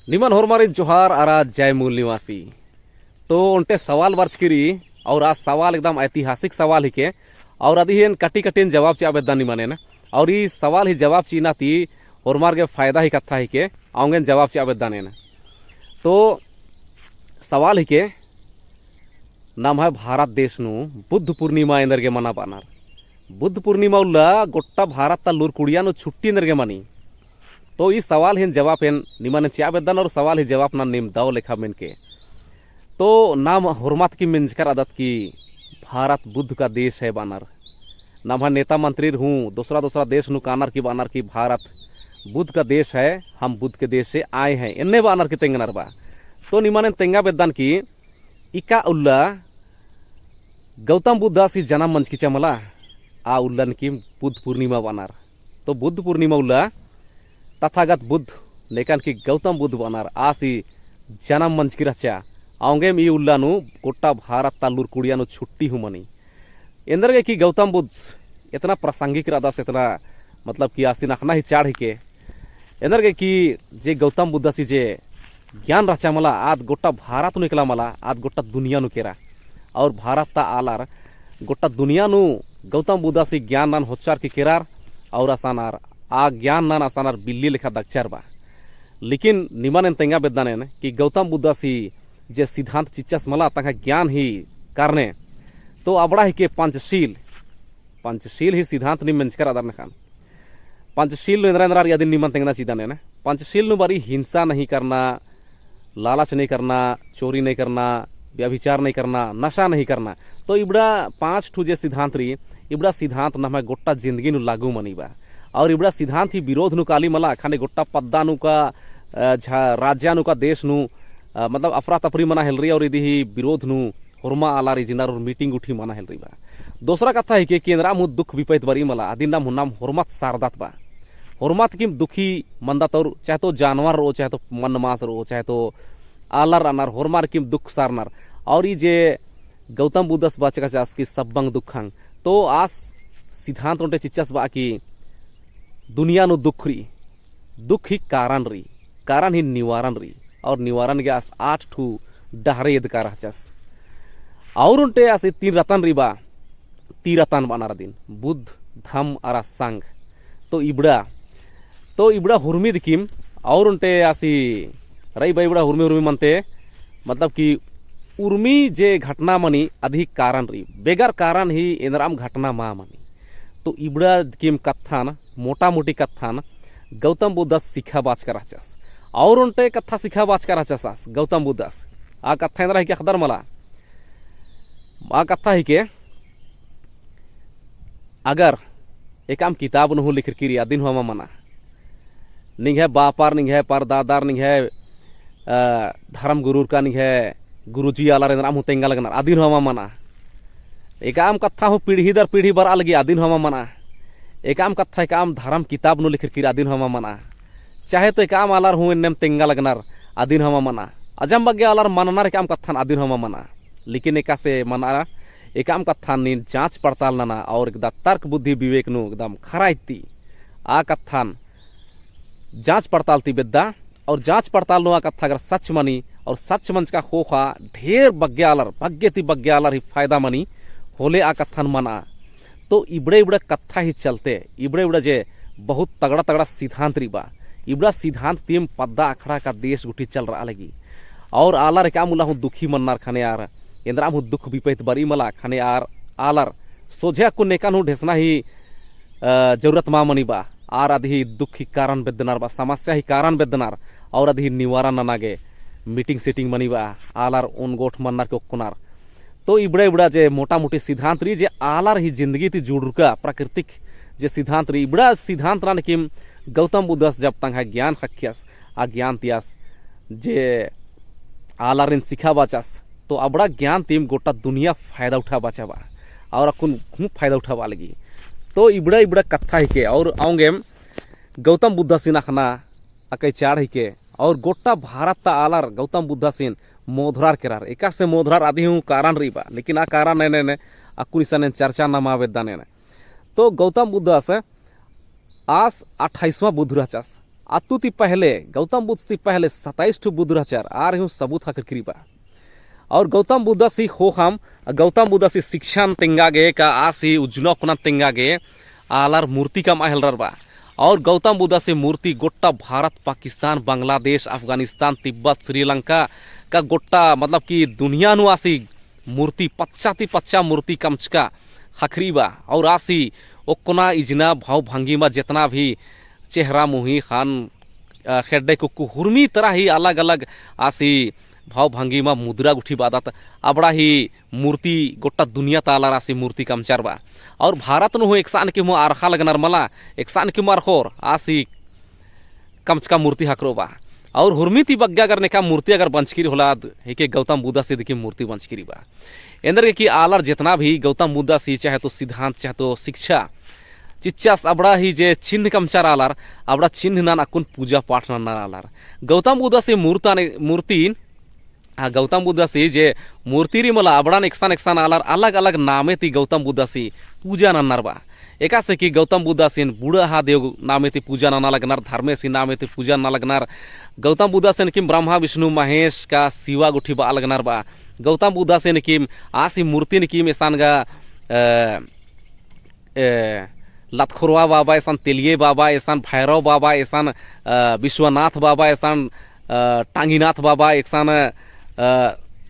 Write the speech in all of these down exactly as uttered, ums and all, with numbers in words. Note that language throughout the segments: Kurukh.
निमन होरमारिन जोहार अरा जय मूल निवासी। तो ओन्टे सवाल बरचकी रई, और आ सवाल एकदम ऐतिहासिक सवाल हिके, और अदिहिन कटी कटिन जवाब चिआ बेद्दन निमन एन। और ई सवाल ही जवाब चिअना ती होरमार गे फायदा ही कत्था हिके, औंगेन जवाब चिआ बेद्दन एन। तो सवाल हिके, नम्है भारत देश नू बुद्ध पूर्णिमा एन्देरगे मना बअनर। बुद्ध पूर्णिमा उल्ला गोट्टा भारत ता लूरकुड़िया नू छुट्टी एन्देरगे मनी। तो ई सवाल हिन जवाब एन निमन चिआ बेद्दन और सवाल ही जवाब नन नीम दव लेखा मेनके। तो नाम होरमत की मेंजकर अदत की भारत बुद्ध का देश है बअनर। नम्है नेता मंत्रीर हूँ दोसरा दोसरा देश नू कानर की बअनर की भारत बुद्ध का देश है, हम बुद्ध के देश से आए हैं, एन्ने बअनर की तेंगनर बा। तो निमन एन तेंगा बेद्दन की इका उल्ला गौतम बुद्धासी जनम मंजकी चिआ मला, आ उल्लन की बुद्ध पूर्णिमा बअनर। तो बुद्ध पूर्णिमा उल्ला तथागत बुद्ध नेकन की गौतम बुद्ध बअनर आसी जनम मंजकी रहचा, औंगेम ई उल्ला नू गोट्टा भारत ता लूरकुड़िया नू छुट्टी हूँ मनी। एन्देरगे कि गौतम बुद्ध एतना प्रासंगिक रअदस, एतना मतलब कि आसिन अख़ना ही चाड़ हिके। एन्देरगे कि जे गौतम बुद्धासी जे ज्ञान रहचा मला, आद गोट्टा भारत नू एकला मला, आद गोट्टा दुनिया नू केरा। और भारत ता आलर गोट्टा दुनिया नू गौतम बुद्धासी ज्ञान नन होच्चर की केरर, और असानर आ ज्ञान नन असानर बिल्ली लेखा दगचर बा। लेकिन निमन एन तेंगा बेद्दन एन कि गौतम बुद्धासी जे सिद्धांत चिच्चस मला तंग्है ज्ञान ही कारणे। तो अबड़ा हिके पंचशील, पंचशील ही सिद्धांत नीम मेंजकर अदर नखन। पंचशील नू एन्दरा एन्दरा रई अदिन निमन तेंगना चिदन एन। पंचशील नू बारी हिंसा नहीं करना, लालच नहीं करना, चोरी नहीं करना, व्यभिचार नहीं करना, नशा नहीं करना। तो इबड़ा पाँच ठू जे सिद्धांत रई, इबड़ा सिद्धांत नम्है गोट्टा जिंदगी नू लागू मनी बा। और इबड़ा सिद्धांत ही विरोध नू काली मला, ख़ने गोट्टा पद्दा नू का, अ, झा-, राज्या नू का देश नू, अ, मतलब अफरा तफरी मना हेलरी और इदी ही विरोध नू होरमा आलर इजनर और meeting उठी मना हेलरी बा। दोसरा कत्था हिके कि एन्दराम हूँ दुख बिपैत बरई मला, अदिन नाम हूँ नाम होरमत सारदत बा। होरमत किम दुखी मंदत और चाहे तो जानवर रओ, चाहे तो मन मास रओ, चाहे तो आलर रअनर, होरमर किम दुख सारनर। और ई जे गौतम बुद्धस बाचका चास कि सब्बंग दुखंग, तो आस सिद्धांत ओन्टे चिच्चस बा कि दुनिया नू दुख रई, दुख ही कारण रई, कारण ही निवारण रई। और निवारण गे आस आठ ठू डहरे एदका रहचस। और ओन्टे आस तीन रतन रई बा, ती रतन बअनर अदिन, बुद्ध, धम्म अरा संघ। तो इबड़ा, तो इबड़ा हुरमी दिकिम, और ओन्टे आसी रई बा इबड़ा हुरमी हुरमी मनते, मतलब कि उर्मी जे घटना मनी अदही कारण रई, बेगर कारण ही एन्दराम घटना मा मनी। तो इबड़ा दिकिम कत्थन मोटा मोटी कत्थन गौतम बुद्धस सिखाबाचका रहचस। और ओन्टे कत्था सिखाबाचका रहचस आस गौतम बुद्धस। आ कत्था एन्दरा हिके अख़दर मला। आ कत्था हिके, अगर एकअम किताब नू हूँ लिखरकी रई अदिन हूँ अमा मना। निंग्है बापर, निंग्है परदादर, निंग्है अ, धर्म गुरुर का निंग्है गुरुजी आलर एन्दराम हूँ तेंगा लगनर, अदिन हूँ अमा मना। एकअम कत्था हूँ पीढ़ी दर पीढ़ी बरआ लगी, अदिन हूँ अमा मना। एकअम कत्था एकअम धर्म किताब नू लिखरकी रई, अदिन हूँ अमा मना। चाहे तो एकअम आलर हूँ एन्नेम तेंगा लगनर, अदिन हूँ अमा मना। अजम बग्गे आलर मननर एकअम कत्थन, अदिन हूँ अमा मना। लेकिन एकासे मना, एकअम कत्थन नीन जाँच पड़ताल नना और एकदम तर्क बुद्धि विवेक नू एकदम खरा इत्ती आ कत्थन जाँच पड़ताल ती बेद्दा, और जाँच पड़ताल नू आ कत्था अगर सच मनी, और सच मंजका ख़ोख़ा ढेर बग्गे आलर, बग्गे ती बग्गे आलर ही फायदा मनी, होले आ कत्थन मना। तो इबड़ा इबड़ा कत्था ही चलते, इबड़ा इबड़ा जे बहुत तगड़ा तगड़ा सिद्धांत रई बा, इबड़ा सिद्धांत तीम पद्दा अखड़ा का देश गुट्ठी चलरआ लगी। और आलर एकअम उल्ला हूँ दुखी मननर ख़ने आर, एन्दराम हूँ दुख बिपैत बरई मला ख़ने आर, आलर सोझे अक्कुन नेकन हूँ ढेसना ही अ, जरूरत मा मनी बा, आर अदही दुख ही कारण बेद्दनर बा, समस्या ही कारण बेद्दनर, और अदही निवारण नना गे meeting setting मनी बा, आलर ओन गोठ मननर के ओक्कनर। तो इबड़ा इबड़ा जे मोटा मोटी सिद्धांत रई जे आलर ही जिंदगी ती जुड़रका प्राकृतिक जे सिद्धांत रई, इबड़ा सिद्धांत रअन किम गौतम बुद्धस जब तंग्है ज्ञान ख़क्खियस, आ ज्ञान ती आस जे आलारिन सिखाबाचस, तो अबड़ा ज्ञान तीम गोट्टा दुनिया फायदा उठाबाचा बा, और अक्कुन हूँ फायदा उठाबआ लगी। तो इबड़ा इबड़ा कत्था हिके, और औंगेम गौतम बुद्धसिन अख़ना अकय चाड़ हिके, और गोट्टा भारत ता आलर गौतम बुद्धसिन मोधरार केरार, एकासे मोधरार अदही हूँ कारण रई बा, लेकिन आ कारण एन एन अक्कुन इसन एन चर्चा नमा बेद्दन एन। तो गौतम बुद्धस आस अट्ठाईसवाँ बुद्ध रहचस। अत्तु ती पहले, गौतम बुद्ध ती पहले सताईस ठो बुद्ध रहचर, आर हूँ सबूत ख़क्खरकी रई बा। और गौतम बुद्धासी ख़ोख़ाम, गौतम बुद्धासी शिक्षान तेंगा गे का आसी उज्जना ओक्कनन तेंगा गे आलर मूर्ति कमआ हेलरर बा। और गौतम बुद्धासी मूर्ति गोट्टा भारत, पाकिस्तान, बांग्लादेश, अफगानिस्तान, तिब्बत, श्रीलंका का गोट्टा मतलब कि दुनिया नू आसी मूर्ति पच्चा ती पच्चा मूर्ति कमचका ख़क्खरई बा। और आसी ओक्कना इजना भव भंगिमा जेतना भी चेहरा मुही ख़ान, अ, ख़ेड्डे कुक्कु हुरमी तरा ही अलग-अलग आसी भव भंगिमा मुद्रा गुट्ठी बअदत अबड़ा ही मूर्ति गोट्टा दुनिया ता आलर आसी मूर्ति कमचर बा। और भारत नू हूँ एकसानकी हूँ अरख़ा लगनर मला, एकसानकी हूँ अरख़ोर आसी कमचका मूर्ति ख़क्खरो बा। और हुरमी ती बग्गे अगर नेका मूर्ति अगर बंचकी रई होलाद हिके गौतम बुद्धासी दिकी मूर्ति बंचकी रई बा। एन्देरगे कि आलर जेतना भी गौतम बुद्धासी चाहे तो सिद्धांत चाहे तो शिक्षा चिच्चस अबड़ा ही जे चिन्ह कमचर आलर, अबड़ा चिन्ह नन अक्कुन पूजा पाठ नन्नर आलर। गौतम बुद्धासी मूर्तन, मूर्ति, आ, गौतम बुद्धासी जे मूर्ति रई मला अबड़न एकसन एकसन आलर अलग अलग नामे ती गौतम बुद्धासी पूजा नन्नर बा। एकासे कि गौतम बुद्धासिन बूढ़ा हा देव नामे ती पूजा नना लगनर, धर्मेसी नामे ती पूजा नना लगनर। गौतम बुद्धासिन किम ब्रह्मा विष्णु महेश का शिवा गुट्ठी बआ लगनर बा। गौतम बुद्धासिन किम आसी मूर्तिन किम एसन गा, अ, ए, लतखोरवा बाबा, एसन तेलिये बाबा, एसन भैरव बाबा, एसन, अ, विश्वनाथ बाबा, एसन, अ, टांगीनाथ बाबा, एकसन, अ,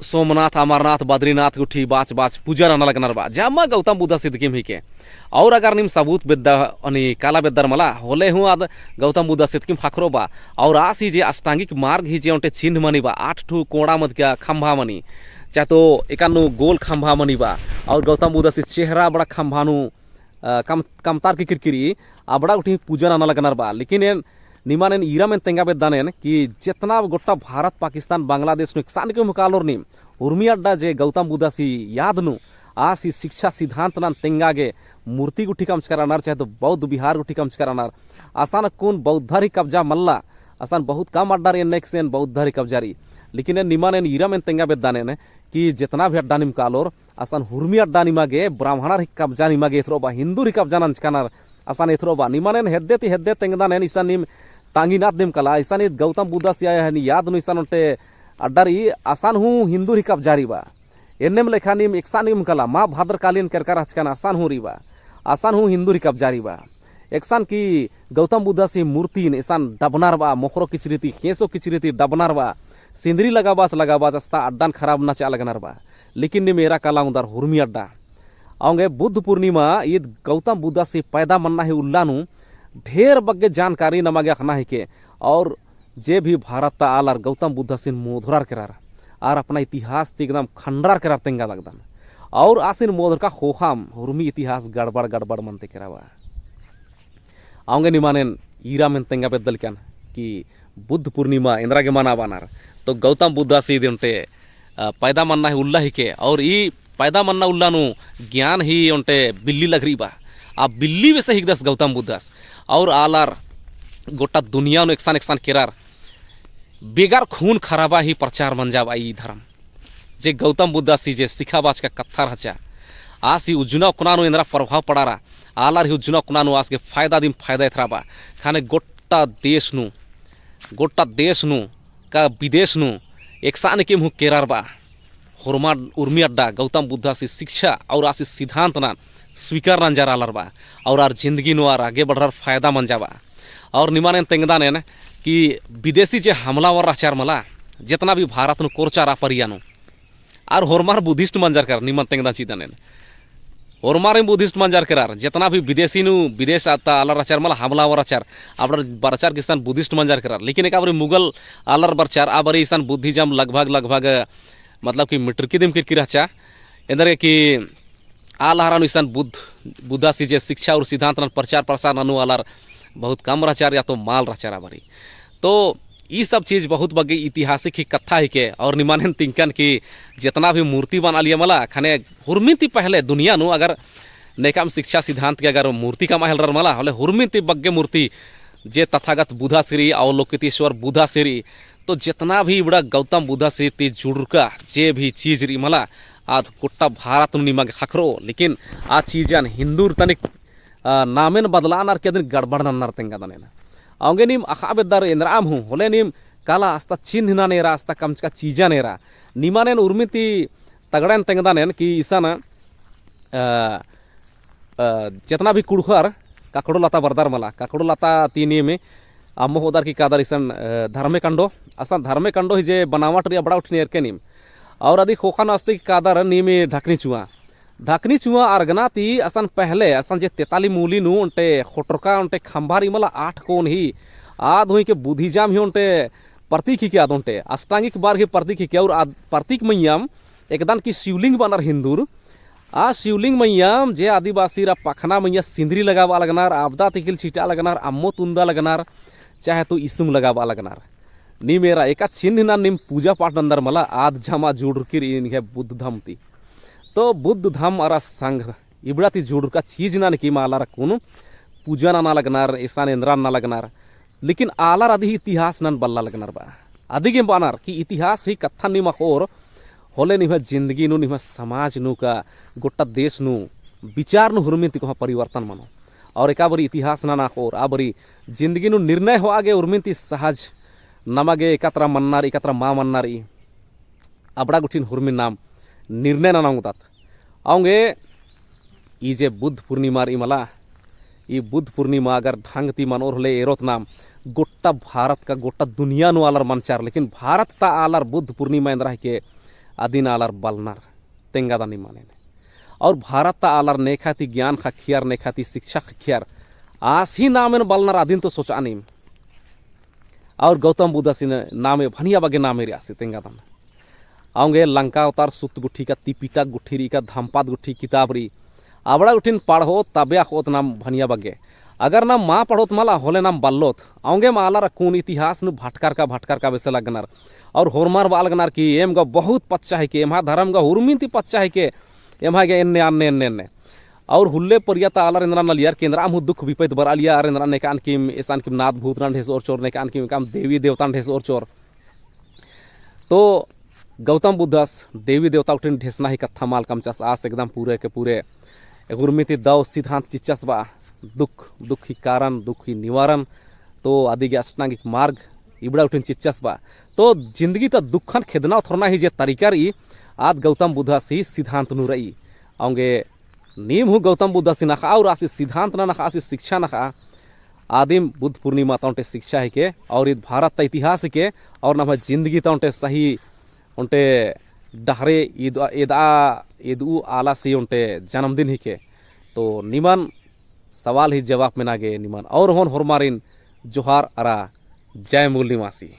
सोमनाथ, अमरनाथ, बद्रीनाथ गुट्ठी बाच बाच पूजा नना लगनर बा। जम्मा गौतम बुद्धासी दिकिम हिके। और अगर नीम सबूत बेद्दा, अनि काला बेद्दर मला, होले हूँ आद गौतम बुद्धासी दिकिम ख़क्खरो बा। और आसी जे अष्टांगिक मार्ग ही जे ओन्टे चिन्ह मनी बा, आठ ठू कोड़ा मदका खंभा मनी, चाहे तो एकानु गोल खंभा मनी बा। और गौतम बुद्धासी चेहरा अबड़ा खंभा नू अ, कम, कमतारकी किरकी रई, अबड़ा गुट्ठी पूजा नना लगनर बा। लेकिन एन निमन एन ईरम एन तेंगा बेद्दन एन कि जेतना गोट्टा भारत, पाकिस्तान, बांग्लादेश नू एकसानकी हूँ कालोर नीम हुरमी अड्डा जे गौतम बुद्धासी याद नू आसी शिक्षा सिद्धांत नन तेंगा गे मूर्ति गुट्ठी कमचकर रअनर, चाहे तो बौद्ध विहार गुट्ठी कमचकर रअनर। असन अक्कुन बौद्धर ही कब्जा मल्ला, असन बहुत कम अड्डार एन्ने एकसन बौद्धर ही कब्जा रई। लेकिन एन निमन एन ईरम एन तेंगा बेद्दन एन कि जेतना भी अड्डा नीम कालोर, असन हुरमी अड्डा निमा गे ब्राह्मणर ही कब्जा निमा गे एथरओ बा, हिन्दूर ही कब्जा नंजकानर असन एथरओ बा। निमन एन हेद्दे ती हेद्दे तेंगदन एन, इसन नीम टांगीनाथ नीम कला, इसन ईद गौतम बुद्धासी याद नू इसन ओन्टे अड्डा रई, असन हूँ हिन्दूर ही कब्जा रई बा। एन्नेम लेखा नीम एकसन नीम कला, माँ भद्रकाली एन केरका रहचकन असन हूँ रई बा, असन हूँ हिन्दूर ही कब्जा रई बा। एकसन कि गौतम बुद्धासी मूर्तिन एसन डबनर बा, मोख़रो किचरी ती, ख़ेंसो किचरी ती डबनर बा, सिंदरी लगाबाच लगाबाच अस्ता अड्डन खराब नना चिआ लगनर बा। लेकिन नीम एरा काला ओंगदर हुरमी अड्डा। औंगे बुद्ध पूर्णिमा ईद गौतम बुद्धासी पैदा मन्ना ही उल्ला नू ढेर बग्गे जानकारी नमा गे अख़ना हिके। और जे भी भारत ता आलर गौतम बुद्धासिन मोधरर केरर, आर अपना इतिहास ती एकदम खंडरर केरर तेंगा लगदन। और आसिन मोधरका ख़ोख़ाम हुरमी इतिहास गड़बड़ गड़बड़ मनते केरा बा। औंगे निमन एन ईरम एन तेंगा बेद्दलकन कि बुद्ध पूर्णिमा एन्दरा गे मनाबअनर। तो गौतम बुद्धासी ईद ओन्टे, अ, पैदा मन्ना ही उल्ला हिके, और ई पैदा मन्ना उल्ला नू ज्ञान ही ओन्टे बिल्ली लग रई बा। आ बिल्ली बेसे हिकदस गौतम बुद्धस। और आलर गोट्टा दुनिया नू एकसन एकसन केरर, बेगर खून खराबा ही प्रचार मंजा बआ ई धर्म। जे गौतम बुद्धासी जे सिखाबाचका कत्था रहचा, आसी उज्जना ओक्कना नू एन्दरा प्रभाव पड़ारा, आलर ही उज्जना ओक्कना नू आस गे फायदा दिम फायदा एथरा बा। ख़ने गोट्टा देश नू, गोट्टा देश नू का विदेश नू एकसानकिम हूँ केरर बा। होरमा उर्मी अड्डा गौतम बुद्धासी शिक्षा और आसी सिद्धांत नन स्वीकार नंजर आलर बा। और आर जिंदगी नू आर आगे बढ़रर फायदा मंजा बा। और निमन एन तेंगदन एन कि विदेशी जे हमलावर रहचर मला, जेतना भी भारत नू कोरचर आ परिया नू, आर होरमर बुद्धिस्ट मंजर केरर, निमन तेंगदन चिदन एन। होरमर बुद्धिस्ट मंजर केरर, जेतना भी विदेशी नू, विदेश ता आलर रहचर मला हमलावर रहचर, अबड़र बरचर कि इसन बुद्धिस्ट मंजर केरर। लेकिन एका बारी मुगल आलर बरचर, आ बारी इसन बुद्धिज्म लगभग, लगभग, मतलब कि मिटरकी दिम किरकी रहचा। एन्देरगे कि आ लहरा नू इसन बुद्ध, बुद्धासी जे शिक्षा और सिद्धांत नन प्रचार प्रसार ननू आलर बहुत कम रहचर या तो मल रहचर आ बारी। तो ई सब चीज बहुत बग्गे ऐतिहासिक ही कत्था हिके। और निमन एन तिंकन कि जेतना भी मूर्ति बनालिया मला, ख़ने हुरमिन ती पहले दुनिया नू अगर नेकाम शिक्षा सिद्धांत गे अगर मूर्ति कमआ हेलरर मला, होले हुरमिन ती बग्गे मूर्ति जे तथागत बुद्धासी रई, अवलोकितेश्वर बुद्धासी रई, तो जेतना भी इबड़ा गौतम बुद्धासी ती जुड़रका जे भी चीज रई मला, आद गोट्टा भारत नू निमा गे ख़क्खरओ, लेकिन आ चीजन हिन्दूर तनिक, आ, नामेन बदलानर के अदिन गड़बड़ नन्नर तेंगदन एन। औंगे नीम अख़ा बेद्दर एन्दरम हूँ, होले नीम काला अस्ता चिन्ह नन एरा, अस्ता कमचका चीजन एरा। निमन एन उर्मी ती तगड़न तेंगदन एन कि इसन, अ, अ, जेतना भी कुँड़ुख़र ककड़ो लता बरदर मला, ककड़ो लता ती नीम अम्म होदर की कादर इसन, अ, धर्मे कंडो, असन धर्मे कंडो ही जे बनावट रई अबड़ा गुट्ठिन एरके नीम। और अदी ख़ोख़ा नू अस्ते की कादर नीम ढकनी चुआ। ढकनी चुआ अरगना ती असन पहले असन जे तेताली मूली नू ओन्टे ख़ोटरका ओन्टे खम्भा रई मला आठ कोन ही, आद हुई के बुद्धिज्म ही ओन्टे प्रतीक ही के आद ओन्टे अष्टांगिक मार्ग ही प्रतीक ही के। और आद प्रतीक मइय्याँ एकदन की शिवलिंग बअनर हिन्दुर। आ शिवलिंग मइय्याँ जे आदिवासीर आ पखना मइय्याँ सिंदरी लगाबआ लगनर, अबदा तिखिल छिटा लगनर, अम्मो तुन्दा लगनर, चाहे तो इसुंग लगाबआ लगनर। नीम एरा एका चिन्ह नन नीम पूजा पाठ नन्दर मला, आद जमा जुड़ुरकी रई निंग्है बुद्ध धम ती। तो बुद्ध धम अरा संघ इबड़ा ती जुड़ुरका चीज नन की मा आलर अक्कुन पूजा नना लगनर, इसन एन्दरा नना लगनर। लेकिन आलर अदी ही इतिहास नन बल्ला लगनर बा। अदी गे बअनर कि इतिहास ही कत्थन नीम अख़ोर, होले निम्है जिंदगी नू, निम्है समाज नू का गोट्टा देश नू विचार नू हुरमिन ती कोहाँ परिवर्तन मनो। और एका बारी इतिहास नन अख़ोर, आ बारी जिंदगी नू निर्णय होआ गे उर्मिन ती सहज नमा गे एकतरा मन्ना रई, एकतरा मा मन्ना रई। अबड़ा गुट्ठिन हुरमिन नाम निर्णय नना ओंगदत। औंगे ई जे बुद्ध पूर्णिमा रई मला, ई बुद्ध पूर्णिमा अगर ढंग ती मनोर होले एरोत नाम, गोट्टा भारत का गोट्टा दुनिया नू आलर मनचर, लेकिन भारत ता आलर बुद्ध पूर्णिमा एन्दरा हिके अदिन आलर बलनर, तेंगा दनी मानेन। और भारत ता आलर नेखा ती ज्ञान ख़क्खियर, नेखा ती शिक्षा ख़क्खियर, आस ही नामेन बलनर अदिन तो सोचआ नीम। और गौतम बुद्धसिन नामे भनिया बग्गे नामे रई आसी तेंगा दन। औंगे लंका अवतार सुत्त गुट्ठी का, तिपिटक गुट्ठी रई का, धम्पाद गुट्ठी किताब रई। अबड़ा गुट्ठिन पढ़ओत तबे अख़ओत नाम भनिया बग्गे। अगर नाम मा पढ़ओत मला होले नाम बल्लोत। औंगे मा आलर अक्कुन इतिहास नू भटकर का, भटकर का बेसे लगनर। और होरमर बआ लगनर कि एम गा बहुत पच्चा हिके, एम्हा धरम गा हुरमिन ती पच्चा हिके, एम्हा गा एन्ने अन्ने, एन्ने अन्ने। और हुल्ले परिया ता आलर एन्दरा नलियर कि एन्दरा अम्म हूँ दुख बिपैत बरआ लिया, अर एन्दरा नेकान किम, एसान किम नाद भूत नन ढेसओर चोर, नेकान किम काम देवी देवतान ढेसओर चोर। तो गौतम बुद्धस देवी देवता गुट्ठिन ढेसना ही कत्था मल कमचस, आस एकदम पूरे के पूरे हुरमी ती दव सिद्धांत चिच्चस बा, दुख, दुख ही कारण, दुख ही निवारण, तो अदी गे अष्टांगिक मार्ग इबड़ा गुट्ठिन चिच्चस बा। तो जिंदगी ता दुखन खेदना उथरना ही जे तरीका रई, आद गौतम बुद्धस ही सिद्धांत नू रई। औंगे नीम हूँ गौतम बुद्धसिन अख़ा और आसी सिद्धांत नन अख़ा, आसी शिक्षा नन अख़ा। आदिम बुद्ध पूर्णिमा ता ओन्टे शिक्षा हिके और ईद भारत ता इतिहास हिके और नम्है जिंदगी ता ओन्टे सही ओन्टे डहरे ईद, एदआ, एदऊ आलासी ओन्टे जन्मदिन हिके। तो निमन सवाल ही जवाब मेना गे निमन और होन होरमारिन जोहार अरा जय मूल निवासी।